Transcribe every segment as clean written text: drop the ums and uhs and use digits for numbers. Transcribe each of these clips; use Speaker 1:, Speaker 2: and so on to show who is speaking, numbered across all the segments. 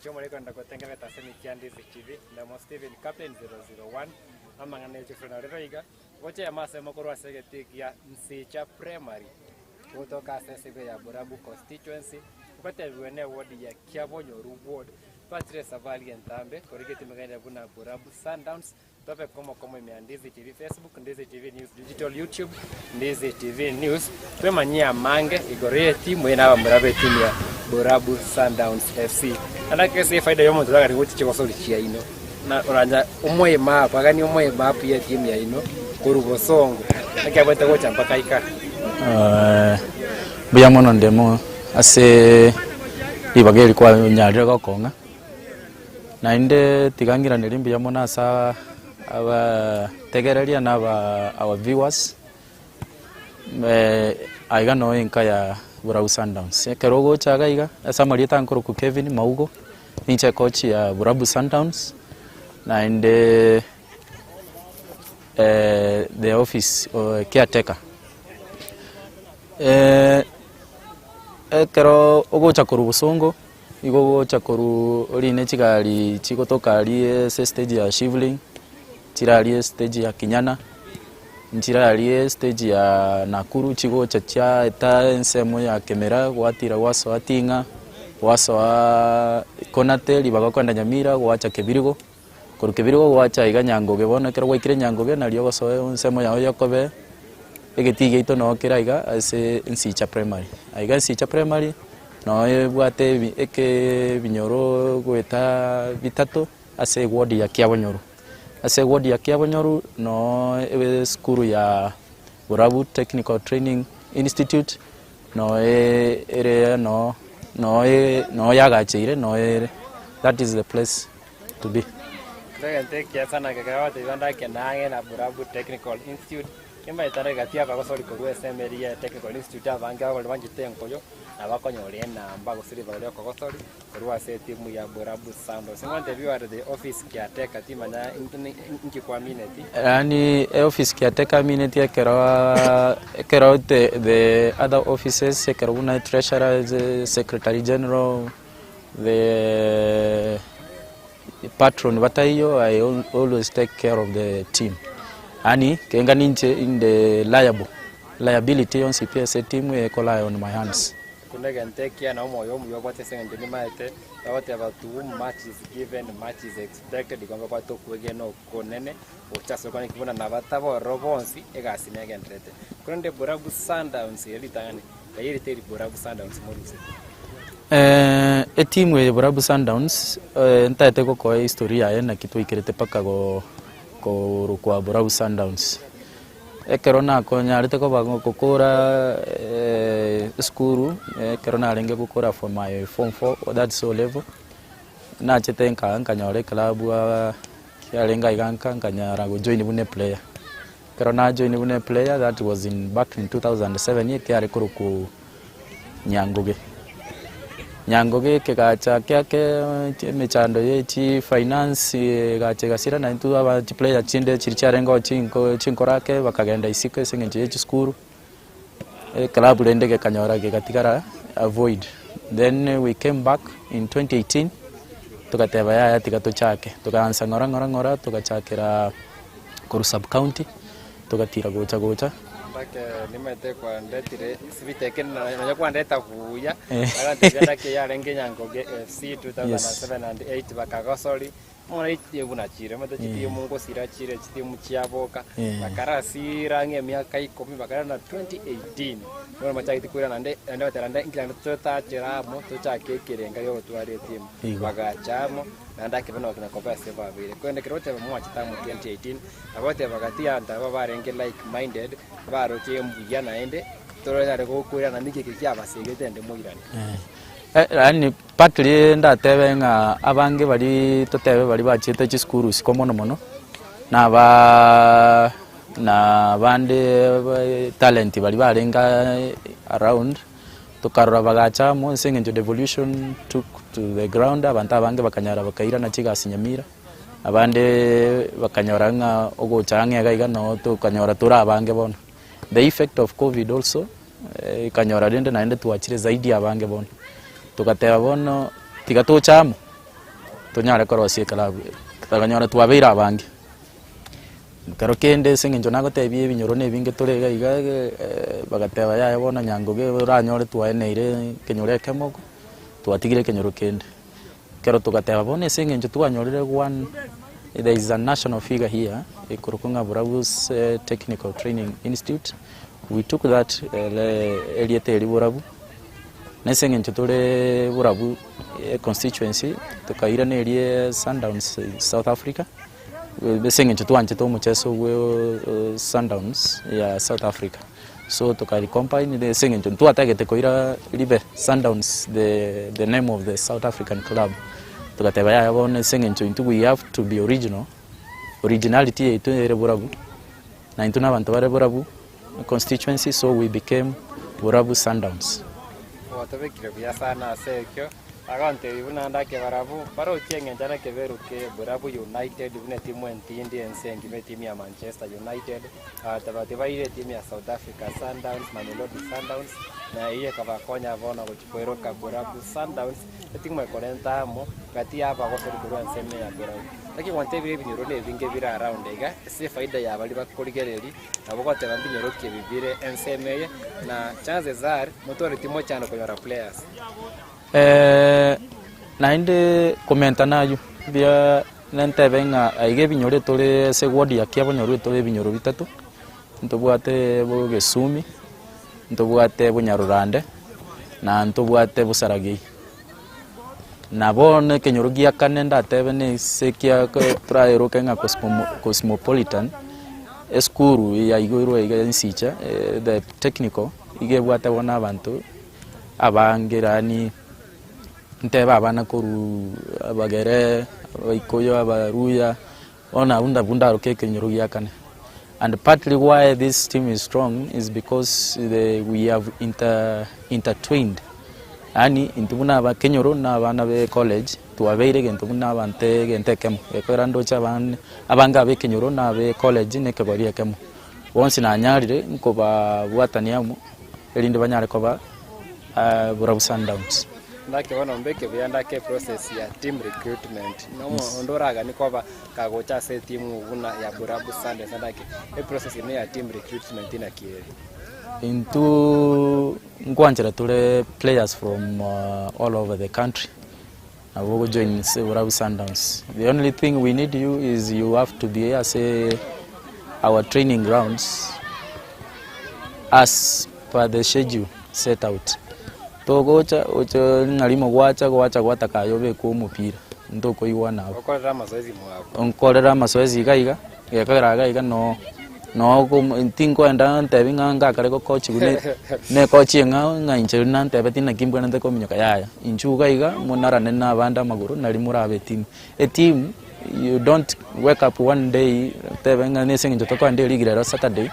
Speaker 1: Omochie omorero kogenda gotengenete ase emechie ya Ndizi TV, Ndemo Stephen Captain 001, amang'ana ya chifuri narero iga, gocha eyemo ase eyemo korwa ase egetii gia Nsicha Primary, gotoka ase esebe ya Borabu Constituency, ngotebiwe ne ward ya Kiabonyoru Ward, twachire esafari entambe korigia etimegende buna Borabu Sundowns, Tobe komo komo ime ya Ndizi TV Facebook, Ndizi TV News Digital YouTube, Ndizi TV News. Twemanyie amange igoro y'etimu eye na abamura b'etimu ya Borabu Sundowns FC. Naende ake ase efaida y'omonto oraganie gochia chigosori chiaino na oranya omoe map aganie omoe map y'etimu yaino korwa bosongo naki abwenerete gocha mpaka aikare.
Speaker 2: Mbuya mono ndemo ase ribaga eri kwanyarire gokong'a. Naende tiga ng'iranerie mbuya mono ase abategereria na aba our viewers, aiga noo enka ya Burabu Sundowns. Ekero ogocha iga iga, ase amarieta nkorokwa Kevin Maugo, ninche ecoach ya Burabu Sundowns, naende the office caretaker. Ekero ogocha korwa bosongo. Igo ogocha korwa orine chigari chigotoka aria ase estage ya Shivling, chire aria estage ya Kinyana, nchire aria estage ya Nakuru chigocha chiaeta ensemo ya Kemera gwatira gwasoa Ting'a, gwasoaa Konate ribaga okogenda Nyamira gwacha Kebirigo, korwa Kebirigo gwacha iga Nyangoge bono ekero gwaikire Nyangoge nario ogosoa ensemo yago ya okobee, egetii giaito noo kere aiga ase Nsicha Primary. Aiga Nsicha Primary. Nonya ebwate ebi eke ebinyoro goeta bitato ase eward ya Kiabonyoru. Ase eward ya Kiabonyoru noo esukuru ya Borabu Technical Training Institute noo ere noo noo noo yagacheire noo ere that is the place to be.
Speaker 1: Egento ekiya sana ekero bagotebi bande ake nang'e na Borabu Technical Institute, kimbaete gati abagosori korwa ase emeri ya Technical Institute abange abare banchete enkoyo. na bakonyora enamba gose ribaga ri'okogosori korwa ase etimu ya Borabu Sundowns. Ngontebie you are the office caretaker timanya inki kwamineti.
Speaker 2: Yaani eoffice caretaker amineti ekero ekero the the other offices ekero buna treasurer, the secretary general, the patron bataiyo I always take care of the team. Yaani kenga ninche inde liable. Liability yonsi pi ase etimu eye ekoraya on my hands.
Speaker 1: Buna egento ekiya na omoyo omuya obwate ase eng'encho nimaete, bagoteba to whom much is given, much is expected, igo mbabwate okwegena okonene gocha ase okwana buna nabatabororo bonsi egasi negendererete. Korende Borabu Sundowns ere ritang'ani, ng'ai erite eri Borabu Sundowns morusie?
Speaker 2: Etimu eye Borabu Sundowns, ntaete gokoa ehistory yaye naki twaikerete mpaka korokwa Borabu Sundowns. Ekero nakonyarete koba gokora esukuru, ekero narenge gokora for my form four that's O level, nachete nka nkanyora eclub kiarenge aiga nka nkanyara gojoin buna eplayer. Ekero najoin buna eplayer that was in back in 2007 ekiare korokwa Nyangoge. Nyangoge ekegacha kiake emechando ye chifinance egacha egasira na intwe aba chiplayer chinde chiria chiarenge oo chinko chinkoro ake bakagenda isiko ase eng'encho ye chisukuru, eclub rende gekanyora gegatigara avoid. Then we came back in 2018 togateba yaya tiga tochake, togaansa ng'ora ng'ora ng'ora togachakera korwa sub county. Togatira gocha gocha.
Speaker 1: Ndake nimanyete kwandetire sibite eke nonya kwandeta buya agantebia ndake yarenge Nyangoge FC 2007 and 8 bakagosori bono chitimu buna chire omanyete chitimu ngosira chire chitimu chiaboka bakarasira ang'e emiaka ikomi bakarera na 2018 bono bachagete koirana naende naende bateba naende inki naende totachere amo tochake ekerenga giogotwara etimu bagacha amo naende ake bono bakina koba ase babeire korende ekero ogoteba mwachete amo 2018. Agoteba gati y'abanto aba barenge like minded, baroche mbuya naende toranyare gokoirana niki eke kiabasegete ende moirane.
Speaker 2: Yaani partly ndatebe ng'a abange baria totebe baria bachiete chisukuru isiko mono mono, na abaaaa na abande talent baria barenge around, tokarora bagacha amo ase eng'encho devolution took to the ground, abanto abange bakanyara bakairana chigasi nyamira. Abande bakanyora ng'a ogocha ang'e iga iga noo tokanyora tore abange bono. The effect of covid also, ekanyora rende naende twachire zaidi abange bono. Togateba bono tiga toche amo, Tonyare korosia eclub, tokanyora twabeire abange. Ekero kende ase eng'encho nagotebia ebinyoro na ebinge tore iga iga bagateba yaya bono nyangoge oranyore twaeneire ekenyoro ekemo oko, twatigire ekenyoro kende. Ekero togateba bono ase eng'encho twanyorire one, there is a national figure here, ekorokwa ng'a Burabu's Technical Training Institute, we took that erieta eria Borabu, na ase eng'encho tore Borabu constituency, tokairana eria Sundowns South Africa. Ase eng'encho twanchete omocheso bwe Sundowns ya South Africa, so tokari combine ase eng'encho ntwatagete koira ribe Sundowns the the name of the South African club, togateba yaya bono ase eng'encho intwe we have to be original, originality yaito ere borabu, na intwe na abanto bare borabu constituency so we became Borabu Sundowns.
Speaker 1: Gwatobekire buya sana ase ekio. Agontebia buna ndake barabwo, barochie engencho na ekeberu ke Borabu United buna etimu entindi ense engima etimu ya Manchester United. Agateba tibaire etimu ya South Africa Sundowns, Mamelodi Sundowns, na eyio ekabakonya bono gochia koeroka Borabu Sundowns, etimu ekorenta amo gati y'abagosori korwa ensemo ya Borabu. Naki gontebire ebinyoro na ebinge bire around iga, ase efaida ya baria bakorigereria, nabo goteba mbinyorokie ebi bire ensemo eye, na chances are motware timochando konyora players.
Speaker 2: Naende komenta nayio, mbuya nentebe ng'a aiga ebinyoro etore ase eward ya Kiabonyoru etore ebinyoro bitato, ntobwate Bogesumi, ntobwate Bonyarurande, na ntobwate Bosaragei. Na bono ekenyoro gia kane ndatebe na ase kia toraeroke ng'a cosmopolitan, esukuru yaigoirwe iga ensicha the technical, iga ebwate bono abanto. Abange yaani ntebe abana korwa abagere, abaikuyu, abaluhya, bono abwo ndabwo ndaroke ekenyoro gia kane. And partly why this team is strong is because the we have inter intertwined yaani intwe buna abakenyoro na abana be college twabeire egento buna abanto egento ekemo, gekogera ndoche abande abange abe ekenyoro na abe college na ekegori ekemo. Bonsi nanyarire nkobabwatania amo. erinde banyare koba Borabu Sundowns.
Speaker 1: Ndake bono mbeke buya ndake eprocess ya team recruitment na omonto oraganie koba kagocha ase etimu buna ya Borabu Sundowns ndake eprocess ime ya team recruitment naki ere?
Speaker 2: Intwe nkwanchera tore players from all over the country nabo ogojoin ase Borabu Sundowns. The only thing we need you is you have to be ase our training grounds As per the schedule set out, togocha oche ng'a rimo gwacha gwacha gwataka aye obekwe omopira, ntokoigwana abwo.
Speaker 1: Okorere amazoezi mwabo.
Speaker 2: Nkorere amazoezi iga iga, gekogera iga iga no no tinkoenda ntebi ng'a ngakare gokochiwa ne ne ecoach eng'ao ng'a inche nantebeti naki mbwenerete kominyoka yaya. Inchuo iga iga monarane na abande amagoro nari morabe etimu. Etimu you don't wake up one day otebe ng'a nese eng'encho tokoenda erigi rero Saturday,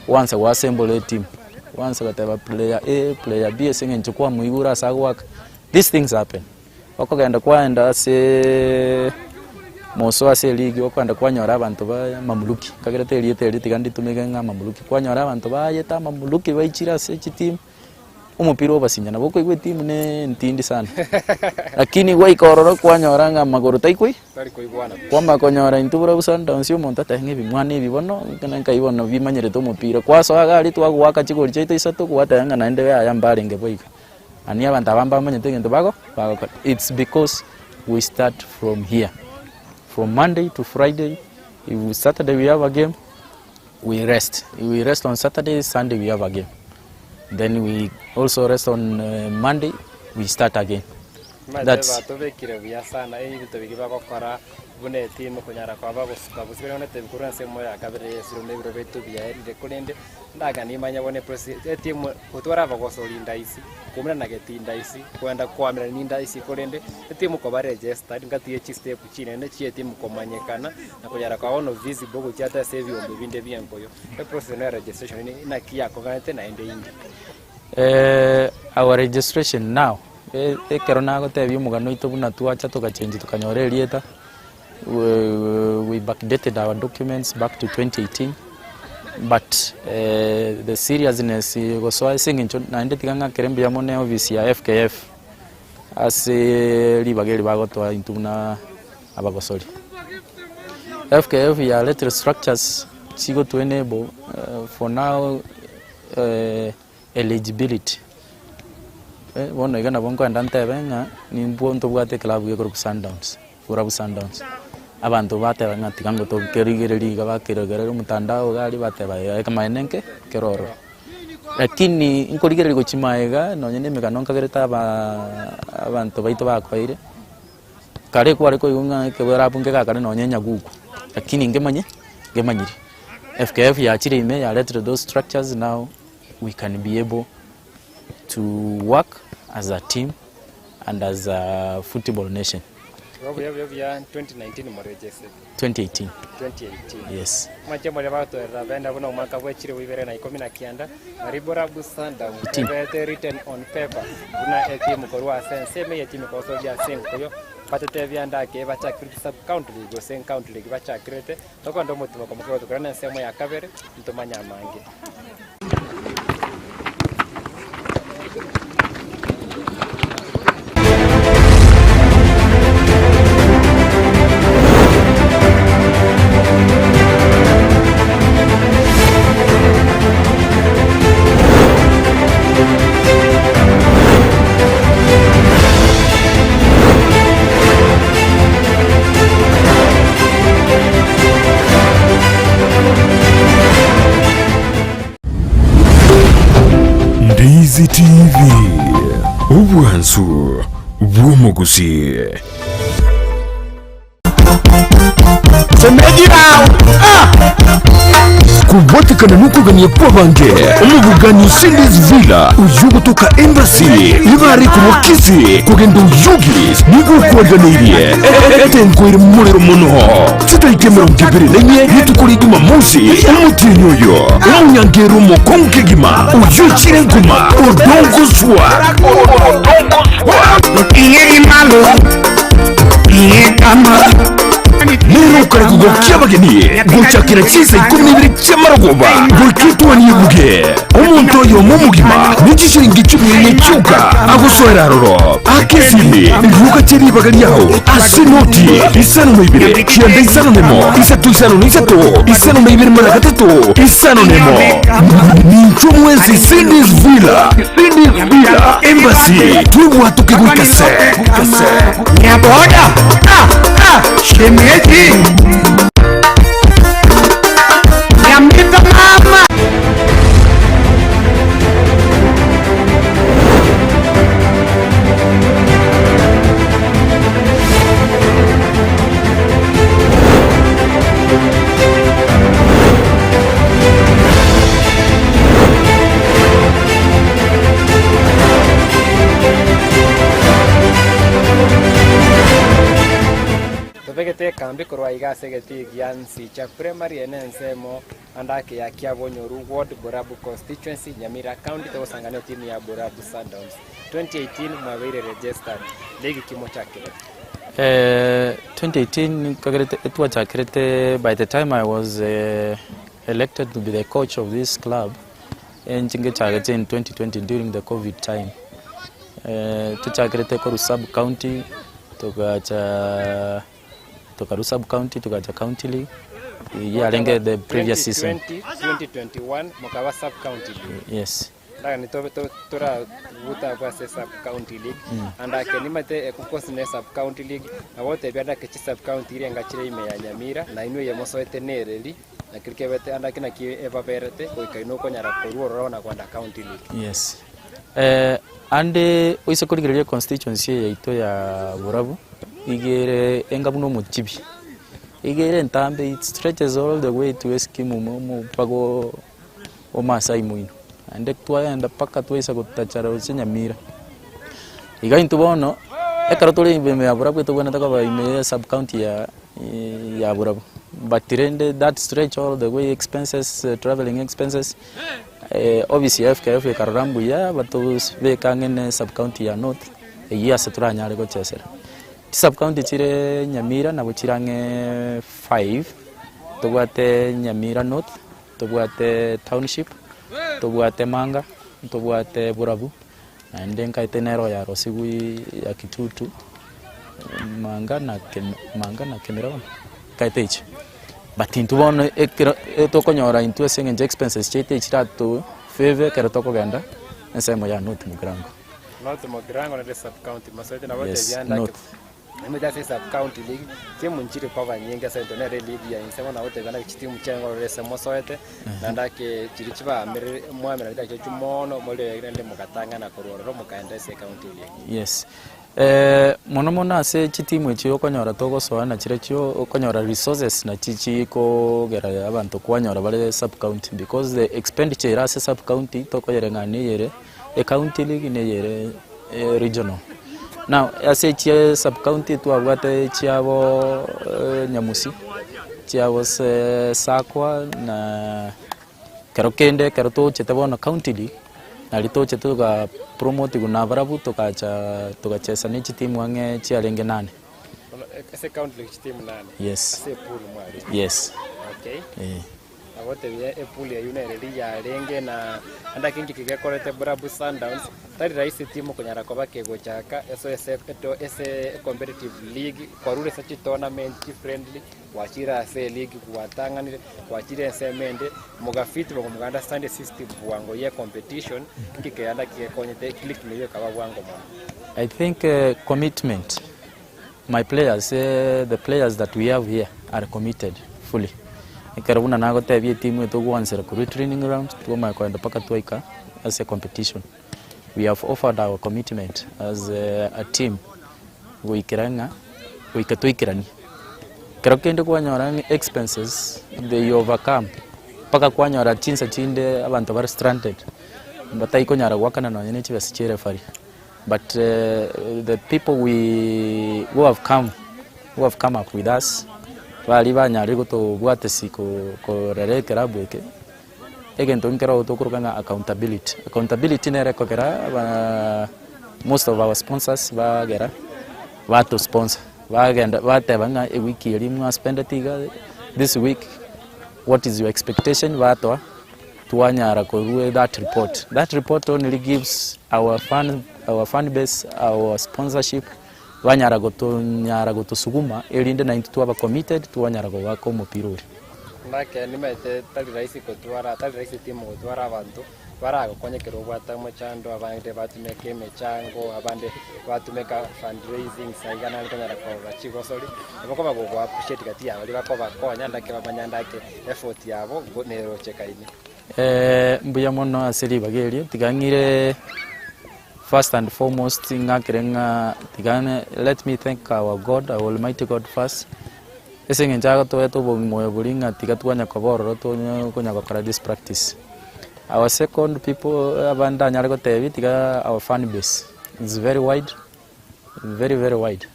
Speaker 2: gwansa go assemble eteam, gwansa goteba player A, player B ase eng'encho kwamoigure ase agoaka, these things happen. Okogenda kwaenda aseeee moso ase erigi okogenda kwanyora abanto ba amamuluki, nkagerete erieta erio tiga nditumeke ng'a amamuluki, kwanyora abanto bayete amamuluki baichire ase chiteam. Omopira obasinya nabo okoigwa etimu ne entindi sana, lakini gwaika ororo kwanyora ng'a amagoro taikoi,
Speaker 1: Tari koigwana buya.
Speaker 2: kwamanya konyora intwe buna Sundowns omonto atebe ng'a ebimwana ebi bono ekero nkai bono bimanyerete omopira, kwasoa iga aria twagoaka chigori chiaito isato gwateba ng'a naende yaya mbarenge bo iga. Yaani abanto aba mbamanyete egento bago bagokora, it's because we start from here, from Monday to Friday, if Saturday we have a game. We rest, we rest on Saturday, Sunday we have a game. Then we also rest on uh, Monday, we start again.
Speaker 1: Omanyete
Speaker 2: That's
Speaker 1: batobekire buya sana ebinto biria bagokora buna etimu konyara koba bagosuka gose kore onete korwa ensemo ya kabere esiro na ebiro biaito biaerire korende ndagania nimanye bono eprocess etimu gotwara abagosori ndaisi koumera na geti ndaisi kogenda koamerana nindaisi korende etimu koba registered ngatiga chistep chinene chia etimu komanyekana na konyara koba bono visible gochia ata ase ebiombe binde bi'enkoyo. Eprocess eno ya registration naki yakoganete naende indi?
Speaker 2: Our registration now, ekero nagotebia omogano oito buna twacha togachengi tokanyora erieta, we backdated our documents back to 2018, but the seriousness gosoa ase eng'encho naende tiga ng'akere mbuya mono eofisi ya FKF, ase ribaga eri bagotoa intwe buna. abagosori. FKF yaretire structures chigoto enable for now eligibility. Bono iga nabo nkoenda ntebe ng'a nimbwo ntobwate eclub gekorokwa Sundowns, Borabu Sundowns. Abanto bateba ng'a tiga ngotokerigereria iga bakeregereria omotandao iga aria bateba eh ekemaene nke kere ororo. Lakini nkorigereria gochia magega nonye na emegano nkagerete abaa abanto baito bakoeire, kare kware koigwa ng'a ekeberabu nkegakare nonye enyaguku, lakini nkemanye nkemanyiri. FKF yachire ime yaretire those structures now we can be able to work as a team and as a football nation.
Speaker 1: Obuya buya buya 2019 morejese.
Speaker 2: 2018.
Speaker 1: 2018.
Speaker 2: Yes.
Speaker 1: Mwanche moria bagotwerera benda buna omwaka bwechire bwa ibere na ikomi na kianda, Mariborabu Sundowns
Speaker 2: Team.
Speaker 1: ebete written on paper buna etimu korwa ase ensemo eye etimu ekosoria ase enkoyo batetebia ndake bachakirete sub county league gose county league bachakirete tokonde omotimo komoka gotokora na ensemo ya kabere ntomanye amange.
Speaker 3: Ndizi TV, obwansu bw'omogusii. Kubwatekana n'okogania kw'abange, omobugani Cindy's Villa oyio ogotoka Embassy nigo are korwa Kisii kogenda Oyugis nigo okwaganeirie etengo ere morero mono. Chitariki emerongo ebere na inye rituko ria Jumamosi omotienyi oyo, omonyangero omokong'u kegima oyio ochire enkuma Odongo Swag. Nere okare kogokia abageni gochakera chinsa ikomi na ibere chi'amarogoba goika etuoni ebuge. Omonto oyomo omogima ne chishilingi echumi inye chioka agosoera aroro. Aka esimi, riroka ribaga riao ase noti isano na ibere, kianda isano nemo, isato isano na isato, isano na ibere mara gatato, isano nemo. Ninchwo mwensi Cindy's Villa, Cindy's Villa, Embassy, twebwatoke goika se.
Speaker 4: Nyaboda ah ah shemeji Nyamita mama
Speaker 1: Tobegete ekambi korwa iga ase egetii gia Nsicha Primary ene ensemo ande ake ya Kiabonyoru Ward, Borabu Constituency, Nyamira County togosangana etimu ya Borabu Sundowns. 2018 mwabeire registered. Ligi ki mochakire?
Speaker 2: 2018 nkagerete etwachakerete by the time I was elected to be the coach of this club enche ngechagete in 2020 during the covid time tochakerete korwa sub county togacha tokarwa sub county togacha county league eyio yarenge the previous season.
Speaker 1: 2020, 2021 mokaba sub county league.
Speaker 2: Yes.
Speaker 1: Ndagani tobe torabuta abwo ase sub county league and ake nimate ekokosi ne sub county league nabo otebia ande ake chi sub county iria ngachire ime ya Nyamira na inwe eye mosoete nereri naki rikebete ande ake naki ebaberete goika inwe okonyara korwa ororo na kwenda county league.
Speaker 2: Yes. Eh, ande oise korigereria econstituency eye yaito ya Borabu, iga ere enga buna omochibi, iga ere entambe it stretches all the way to Eskimo mpaka Omaasai moino, naende twagenda mpaka twaisa gotachara gose Nyamira. Iga intwe bono, ekero tore ime ya Borabu etobwenerete koba ime ya sub county ya ya Borabu, but rende that stretch all the way expenses, travelling expenses, ofisi ya FKF ekarora mbuya batobeke ang'e na sub county ya North, eyio ase toranyare gochesera. Chisub county chire Nyamira nabo chire ang'e five, tobwate Nyamira North, Tobwate township, tobwate Manga, ntobwate Borabu, naende nkaete nero yarosigwe ya Kitutu. Manga na Kemi Manga na Kemera bono, ekaete echi. But intwe bono ekero tokonyora intwe ase eng'encho expenses chiaito echirato favor ekero tokogenda ensemo ya North Mugirango.
Speaker 1: North Mugirango nere sub county mosoete nabo
Speaker 2: Yes,
Speaker 1: tebia ndake
Speaker 2: North.
Speaker 1: Naende ase sub county league timu nchiri koba nyinge ase eng'encho nere league ya inse bono nabo tebia naki chitimu chiaye ngorore ase mosoete naende ake chiria chibamerere mwamererete nachio chio mono more rende mogatang'ana korwa ororo mokaenda ase ecounty league.
Speaker 2: Yes, mono mono ase chitimu echi okonyora togosoa nachirochio okonyora resources nachi chikogera abanto kwanyora bare sub county because the expenditure ere ase sub county tokoyereng'ana na eyere ecounty league na eyere regional. Now ase echia sub county twabwate chiabo Nyamusi, chiabo Sakwa na Ekero kende ekero tochete bono county league, nari tochete toga promotigwa na barabwo togacha togachesa ne chitimu ang'e chiarenge nane.
Speaker 1: Bono ase county league chitimu nane?
Speaker 2: Yes.
Speaker 1: Ase epool mwarenge?
Speaker 2: Yes.
Speaker 1: Okay.
Speaker 2: Eh.
Speaker 1: Nagotebia epool eyio nere riria yarenge na ande ake inki kegekorete Burabu Sundowns, tari rahisi timu konyara koba kegochaka esoe ase eto ase ecompetitive league, kwarure ase chitournament chifriendly. Gwachire ase eligi gwatang'anire, gwachire ensemo ende, mogafit bwango moga understand esystem bwango ye competition, inki keganda kegekonyete eclick neyio ekaba bwango mono.
Speaker 2: I think commitment, my players the players that we have here are committed fully. Ekero buna nagotebia etimu eye togwansera korwa etraining ground twamanya kogenda mpaka twaika ase competition. We have offered our commitment as a team goikera ng'a goika toikeranie. Ekero kende kwanyora ng'a expenses they overcome mpaka kwanyora chinsa chinde abanto bare stranded batai konyara goakana nonye ne chibesa chia ereferee but the people we who have come who have come up with us baria banyarire gotobwatesi ko korera ekerabu eke. Egento nkero tokoroka ng'a accountability. Accountability nere ekogera aba most of our sponsors bagera bato sponsor bagenda bateba ng'a ewiki eria mwaspendete iga this week what is your expectation batoa twanyara korwa that report. That report only gives our fan our fan base our sponsorship banyara gotonyara gotosuguma erinde naintwe twaba committed twanyara goaka omopira oria.
Speaker 1: Nake nimanyete tari rahisi gotwara, tari rahisi timu gotwara abanto baragokonye ekero obwate omochando, abande batumeka emechango, abande batumeka fundraising iga nare konyara korora chigosori, nabo okoba gogo appreciate gati ya baria bakobakonya ndake bamanye ndake effort yabo nerochekaine.
Speaker 2: Mbuya mono ase ribaga erio, tiga ng'ire first and foremost ng'akere ng'a tiga let me thank our God, our almighty God first, Ase engencho agotoete obogima oyo boria ng'a tiga twanya koba ororo tonya konya gokora this practice. Our second people aba ndanyare gotebia tiga our fan base is very wide, very very wide.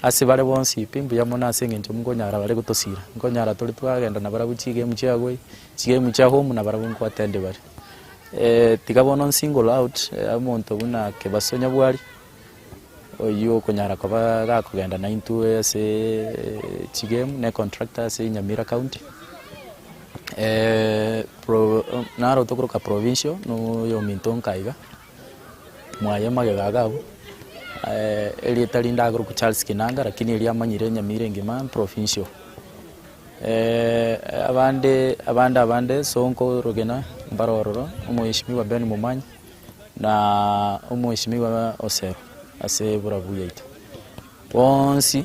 Speaker 2: Ase bare bonsi pi mbuya mono ase eng'encho nkonyara bare gotosira, nkonyara tore twagenda nabarabwo chigame chia away, chigame chia home nabarabwo nko attend bare. Tiga bono nsingle out omonto buna Kebaso Nyabwari. Oyio okonyara koba gakogenda naintwe ase chigame ne contractor ase Nyamira county, pro naro tokoroka provincial na oyominto nka iga, mwaye magega iga abwo, erieta rinde akorokwa Charles Kinanga lakini erio amanyire Nyamira engima provincial. Abande abande abande Sonko Rogena mbare ororo, omheshimiwa Ben Momanyi. Na omwesimigwa Osero ase borabu yaito bonsi,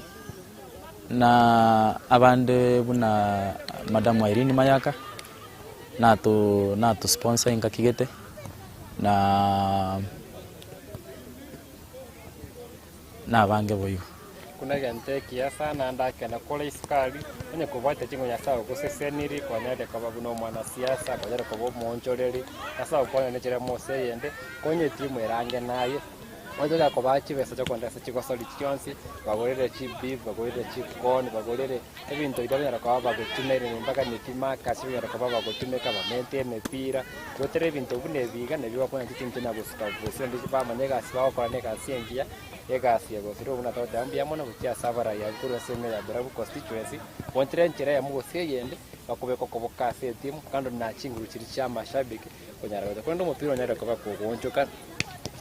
Speaker 2: na abande buna Madam Irene Mayaka nato nato sponsor engaki gete, na nabange boigo.
Speaker 1: Buna egento ekiya sana ndakenda kore isukari, onye kobwate chinguru Nyasae ogoseseniri, kwanyarire koba buna omwanasiasa, kwanyarire koba omoonchoreri, Nyasae ogokwanera ne chiria ase eyende, konya etimu erange naye, oche kobaa chibesa chiokogenda ase chigosori chionsi, bagorere chibeef, bagorere chicorn, bagorere ebinto biria banyara koba bagotumerera mpaka ne chimarkers banyara koba bagotumeka bamente emepira, goetera ebinto buna ebi iga nabio bakonya chitimu chinya gosuka bosio naende bamanya egasi bagokora na egasi engiya. Egasi ya gosira buna togoteba mbuya mono gochia ase abarai abwo korwa ase ime ya Borabu constituency, gontera enchera eyemo gose eyende, bakobeka okoboko ase etimu, kando na chinguru chiria chia amashabiki konyara gocha. Korende omopira onyare koba kogoonchoka,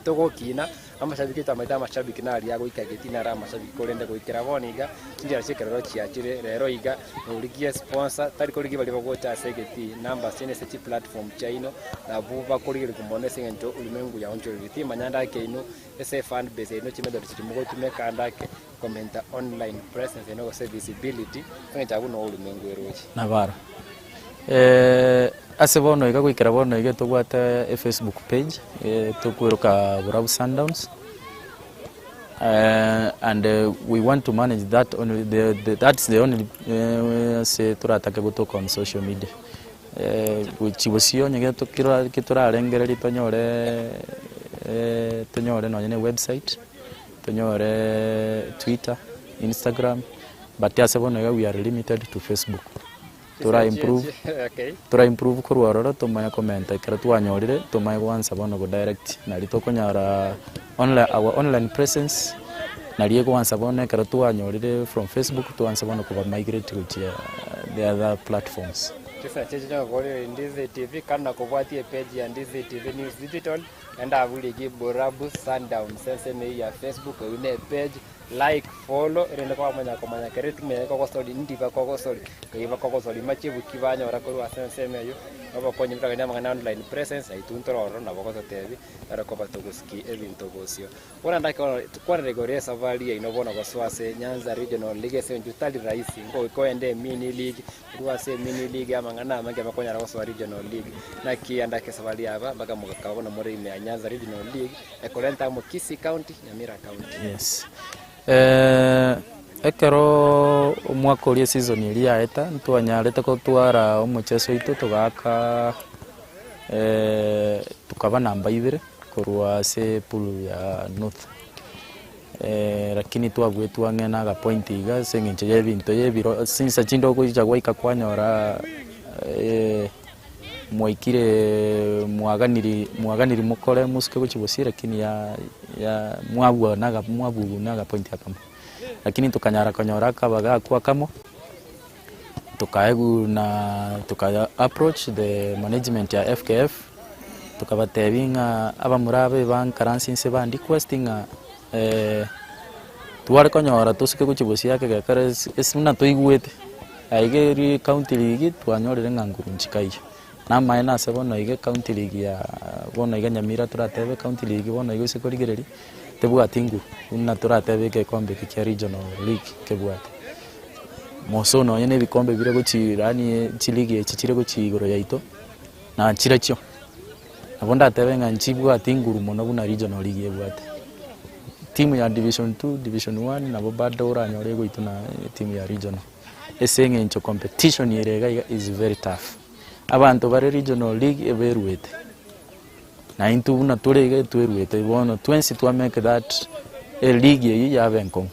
Speaker 1: Togokina, amashabiki aito amaete amashabiki naria agoika geti naro amashabiki korende goikera bono iga, chinchera chia ekerero chiachire rero iga, norigie sponsor, tari korigia baria bagocha ase egetii, numbers chiaino ase chiplatform chiaino, nabwo bakorigererigwa mono ase eng'encho ulimwengu yaonchoreire. Timanya ande ake inwe, ase efan base yaino chimethod chiria mogotumeka ande ake, komenta online presence yaino gose visibility, ase eng'encho abwo noo ulimwengu eroche.
Speaker 2: Nabaro. Ase bono iga goikera bono iga tobwate efacebook page tokweroka Borabu Sundowns and we want to manage that only the the that's the only ase toratake gotoka on social media. Gochia bosio onye getokira ketorarengereria tonyore tonyore nonye na ewebsite, tonyore twitter, instagram, but ase bono iga we are limited to facebook. Tora improve,
Speaker 1: Okay.
Speaker 2: tora improve korwa ororo tomanye komenta ekero twanyorire tomanye goansa bono go direct nari tokonyora online our online presence nari egoansa bono ekero twanyorire from facebook toanse bono koba migrate gochia the other platforms.
Speaker 1: Chisa chiacho chiagokorire Ndizi TV kando na kobwatia epage ya Ndizi TV News Digital naende abwo rigia Borabu Sundowns ase emeyio ya Facebook eyio ne epage Like, follow, erinde kwamanya komanya kere timanya kogosori ndi bakogosori kai bakogosori machibu ki banyora korwa ase ensemo eyio, obokonyi botagende amang'ana online presence aitwe ntore ororo nabo ogototebi ere koba togosiki ebinto bosio. Bono ndake bono tokwanere igoro ya esafari yaino bono gosoa ase Nyanza Regional League ase eng'encho tari rahisi ngoika oende emini league, korwa ase emini league amang'ana amange bakonyara gosoa regional league. Naki andake esafari aba mpaka mogakaba bono more ime ya Nyanza Regional League. Ekorenta amo Kisii County, Nyamira County.
Speaker 2: Yes. Eh, ekero omwaka oria eseason eria yaeta, ntwanyarete gotwara omocheso oito togaaka tokaba namba ibere korwa ase epool ya North. Lakini twabuetwe ang'e na agapoint iga ase eng'encho ya ebinto ya ebiro since chinde ogocha gwaika kwanyora Mwaikire mwaganiri mwaganiri mokore mosuke gochia bosio lakini ya ya mwabua naga mwabugwa na agapoint akamo. Lakini tokanyara konyora akabaga akwo akamo, tokaegwa na toka approach the management ya FKF, tokabatebia ng'a abamura aba ebankaranse inse ba request ng'a tware konyora tosuke gochia bosio ake gekero ase ase buna toigwete. Aiga eria ecounty league twanyorire ng'a nguru nchikaiyo. Namaene ase bono iga ecounty league ya bono iga Nyamira toratebe ecounty league bono iga ase korigereria, tebwati nguru buna toratebe egekombe eke kia regional league kebwate. Moso nonye na ebikombe bire gochi yaani chileague echi chire gochi igoro yaito, na nchirechio. Nabo ndatebe ng'a nchibwati nguru mono buna regional league ebwate. Timu ya division two, division one nabo bado oranyore egoitwa na etimu ya regional. Ase eng'encho competition ere iga iga is very tough. Abanto bare regional league eberwete, na intwe buna tore iga etwerwete bono twensi twa make that eleague eywo yaba enkong'u.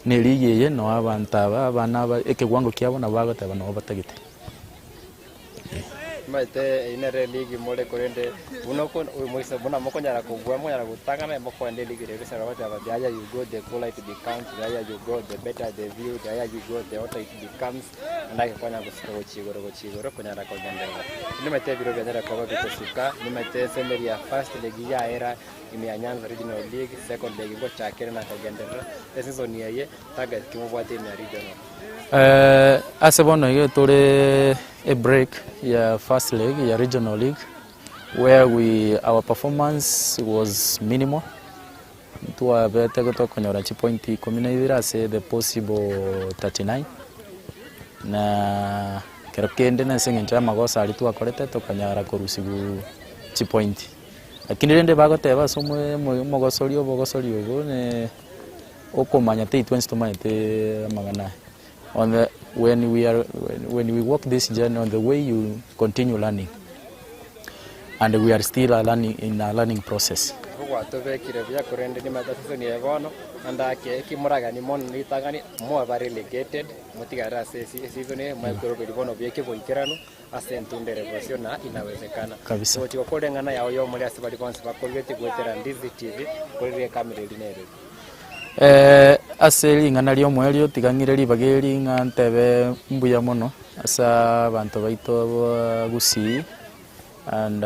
Speaker 2: Na eleague eye noo abanto aba abana aba ekewango kiabo nabo bagoteba nabo batagete.
Speaker 1: Omanyete eyio nere eligi more korende buna oko omoisa buna mokonyara kobua mokonyara gotang'ana mokoenda eligi ere gose bagoteba the higher you go the cooler it becomes, the higher you go the better the view, the higher you go the hotter it becomes, naende agekonya gosuka gochia igoro gochia igoro konyara kogenderera. Nimanyete ebiro bianyare koba bigosuka, nimanyete ensemo eria ya first leg yaera ime ya Nyanza Regional League, second leg ngochakere na kogenderera, eseason eye target ki mobwate ime ya regional?
Speaker 2: Ase bono iga tore a break ya first leg ya regional league where we our performance was minimal, ntwabete tokonyora chipoint ikomi na ibere ase the possible 39 na kero kende na ase eng'encho ya amagoso aria twakorete tokanyara korusiwa chipoint. Lakini rende bagoteba ase omo omogosori obogosori obo ne. Okomanya tei twensi tomanyete amang'ana aya. On the when we are when we walk this journey on the way you continue learning and we are still a learning in a learning process.
Speaker 1: Abwo gwatobekire buya korende nimanyete season eye bono naende ake ekimoragani mono ritang'ani moba relegated motigare ase eseason eye moekoroberia bono buya ekeboikeranu ase entunda ere bosio na inawezekana.
Speaker 2: Kabisa.
Speaker 1: Gochia gokora eng'ana yao y'omorero ase baria bonsi bakorigetie goetera Ndizi TV, korire ekamera eria nereri.
Speaker 2: Ase ring'ana ri'omoerio tiga ng'ire ribaga eri ng'a ntebe mbuya mono ase abanto baito ba Gusii and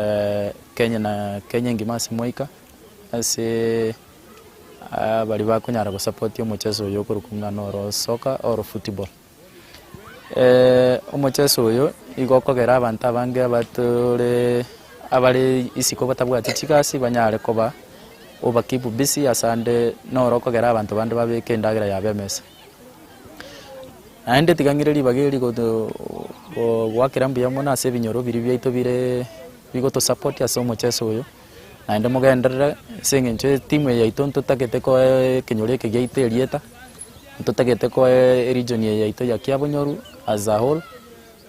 Speaker 2: Kenya na Kenya engima ase mwaika. ase baria bakonyara gosapotia omocheso oyo okorokwa ng'a noro soccer or football. Omocheso oyo nigo okogera abanto abange abatore abare isiko batabwati chigasi banyare koba oba keep busy ase ande noro okogera abanto bande babeke endagera yabo emesa. Naende tiga ng'ire ribaga eri goakera mbuya mono ase ebinyoro biria biaito bire bigotosupport ase omocheso oyo, naende mogenderere ase eng'encho etimu eye yaito ntotagete koa ekenyoro eke giaito erieta, ntotagete koa eregion eye yaito ya Kiabonyoru as a whole,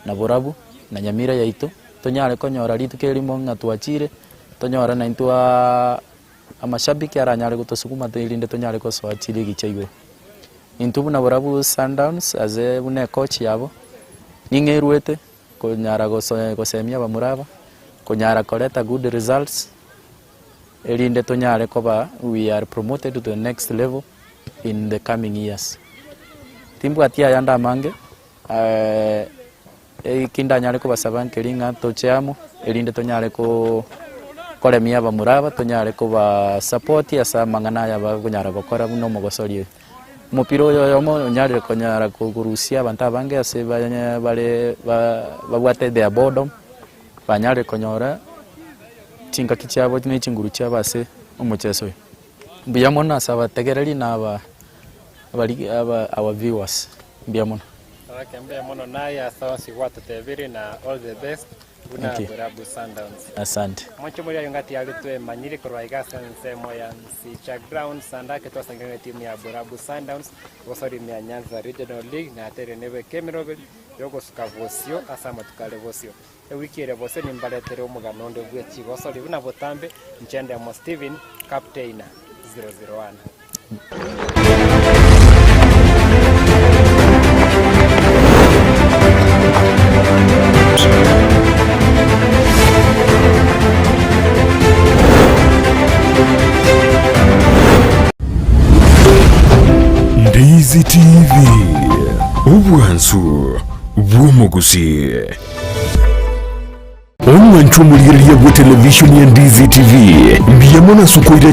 Speaker 2: na Borabu, na Nyamira yaito, tonyare konyora rituko erimo ng'a twachire, tonyore naintwaa amashabiki aranyare gotosuguma erinde tonyare gosoa chiligi chia igoro. Intwe buna Borabu Sundowns ase buna ecoach yabo, ning'eruete konyara gosemia abamura aba, konyara koreta good results, erinde tonyare koba we are promoted to the next level in the coming years. Timbwati ayande amange, eki ndanyare kobasaba nkeri ng'a toche amo, erinde tonyare koremia abamura aba, tonyare kobasupport ase amang'ana aya bakonyara gokora buna omogosori oyo. Omopira oyo oyomo onyarire konyara korusia abanto abange ase bare babwate their boredom, banyarire konyora chingaki chiabo ne chinguru chiabo ase omocheso oyo. Mbuya mono ase abategereri na aba aba our viewers, mbuya mono.
Speaker 1: Okay, mbuya mono naye ase onsi gwatotebirie na all the best buna
Speaker 2: Thank you.
Speaker 1: Borabu Sundowns.
Speaker 2: Asante.
Speaker 1: Moche moria ayo ngati yare twemanyire korwa iga ase ensemo ya Nsicha Grounds ande ake twasangire ne timu ya Borabu Sundowns gosori ime ya Nyanza Regional League na atere nebe kemeroberi yogosuka bosio ase amatuko are bosio. Ewiki ere bosio nimbaretere omogano onde bwe chigosori buna botambe inche Ndemo Stephen Captain 001.
Speaker 3: Ndizi TV, obwansu bw'omogusii. Omwancho omorigereria bwe televishoni ya Ndizi TV, mbuya mono ase okoira.